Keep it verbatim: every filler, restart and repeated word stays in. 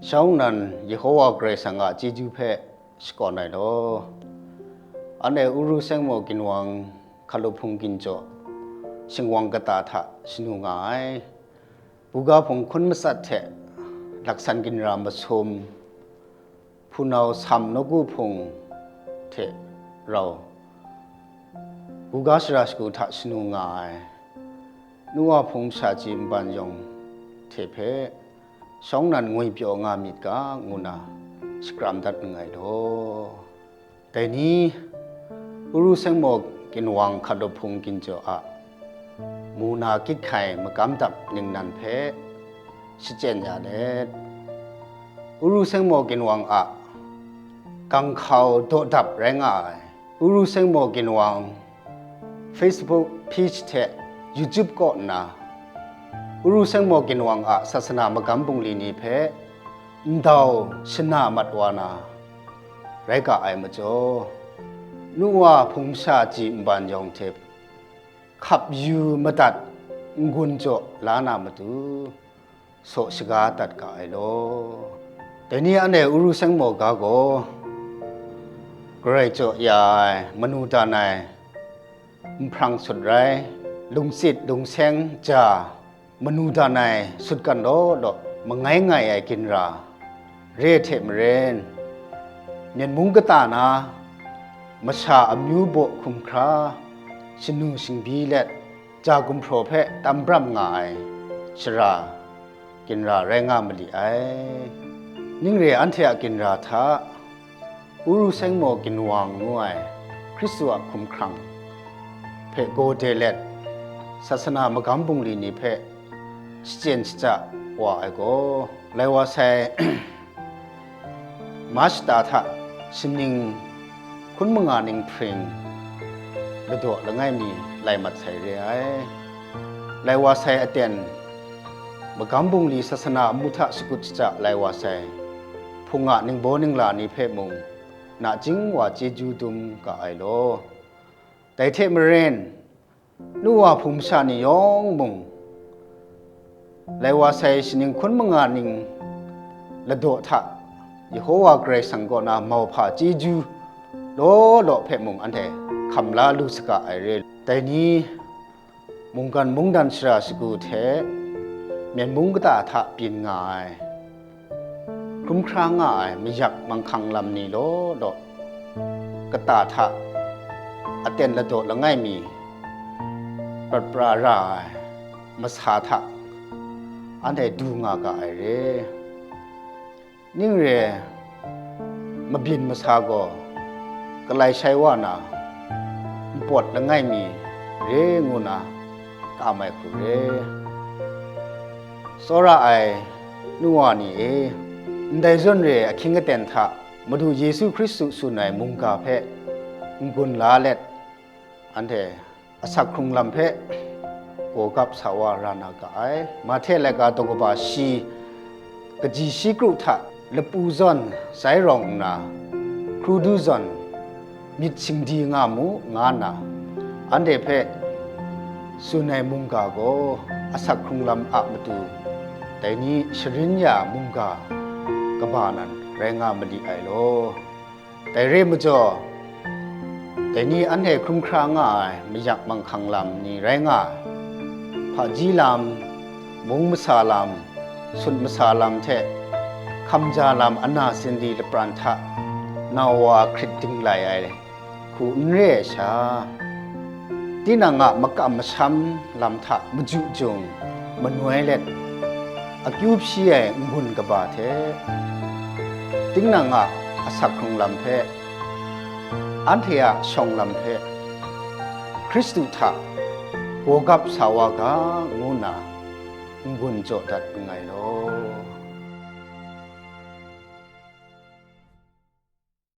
Shawng nnan Yehowa Karai Kasang a chyeju hpe shakawn ai law, anhte Uru Sengmo ginwang hkalup hpung ginjaw shingwang kata hta shanu nga ai. Buga hpung hkun matsat hte laksan ginra masum, hpunau sam nawku hpung hte rau buga shara shagu hta shanu nga ai. Nu wa hpung masha chyi nban yawng hte hpe shawng nnan ngwipyaw nga myit ga, ngu na shakram dat nngai law. Dai ni, Uru Sengmo ginwang hkalup hpung ginjaw a mu na kyit hkai magam dap ningnan hpe shachyen ya let, Uru Sengmo ginwang a ganghkau dawdap rai nga ai. Uru Sengmo ginwang Facebook page hte YouTube kaw nna, Uru Sengmo ginwang a sasana magam bungli ni hpe ndau shana mat wa na rai ga ai majaw, nu wa hpung masha chyi nban yawng hte hkap yu madat n-gun jaw la na matu, saw shaga dat ga ai law. Dai ni anhte Uru Sengmo ga gaw, Karai jaw ya ai, manu dan ai, nhprang sut rai, lungtsit lungseng ja, manu dan ai sutgan law law mangai ngai ai ginra re ai hte maren, Myen mung kata na masha amyu baw hkum hkra shanu shingbyi let, ja gumhpraw hpe tam bram nga ai shara ginra rai nga mali ai. Ning re anhte a ginra hta, Uru Sengmo ginwang ngu ai Hkristu a hkumhkrang hpe gaw de let, sasana magam bungli ni hpe shachyen shaja wa ai gaw, lai wa sai March shata hta sining hkun manga ning hpring ladaw langai mi lai mat sai re ai. Lai wa sai aten magam bungli sasana amu hta shakut shaja lai wa sai hpung a ningbaw ningla ni hpe mung nachying wa chyeju dum ga ai law. Dai hte maren, nu wa hpung masha ni yawng mung, lai wa sai sining hkun manga ning ladaw hta Yehowa Karai Kasang kaw na mauhpa chyeju law law hpe mung anhte hkam la lu saga ai re. Dai ni, mungkan mungdan shara shagu hte Myen mung kata hta byin nga ai, hkrum hkra nga ai mayak manghkang lam ni law law, kata hta aten ladaw langai mi prat pra ra ai masa hta anhte du nga ga ai re. Ning re, mabyin masa gaw galai shai wa na, npawt langai mi re ngu na kam ai hku re. Tsawra ai nu wa ni e, ndai zawn re ahkying aten hta Madu Yesu Hkristu tsun ai mungga hpe n-gun la let, anhte asak hkrung lam hpe gawgap sa wa ra na ga ai. Mahte laika daw kaba shi, kaji shi kru hta lapu zawn sai rawng nna, hkru du zawn myit shingdi nga mu, nga nna, anhte hpe tsun ai mungga gaw asak hkrung lam a matu, dai ni sharin ya mungga kaba nan rai nga mali ai law. Dai re ai majaw, dai ni anhte hkrum hkra nga ai mayak manghkang lam ni rai nga ai. Hpaji lam, mung masa lam, sut masa lam hte hkamja lam ana sindri lapran hta nau wa hkrit dinglai ai hku n re ai sha, tinang a makam masham lam hta maju jung manoi let, akyu hpyi ai n-gun kaba hte, tinang a asak hkrung lam hpe, anhte a shawng lam hpe, Hkristu hta gawgap sa wa ga, ngu nna n-gun jaw dat nngai law.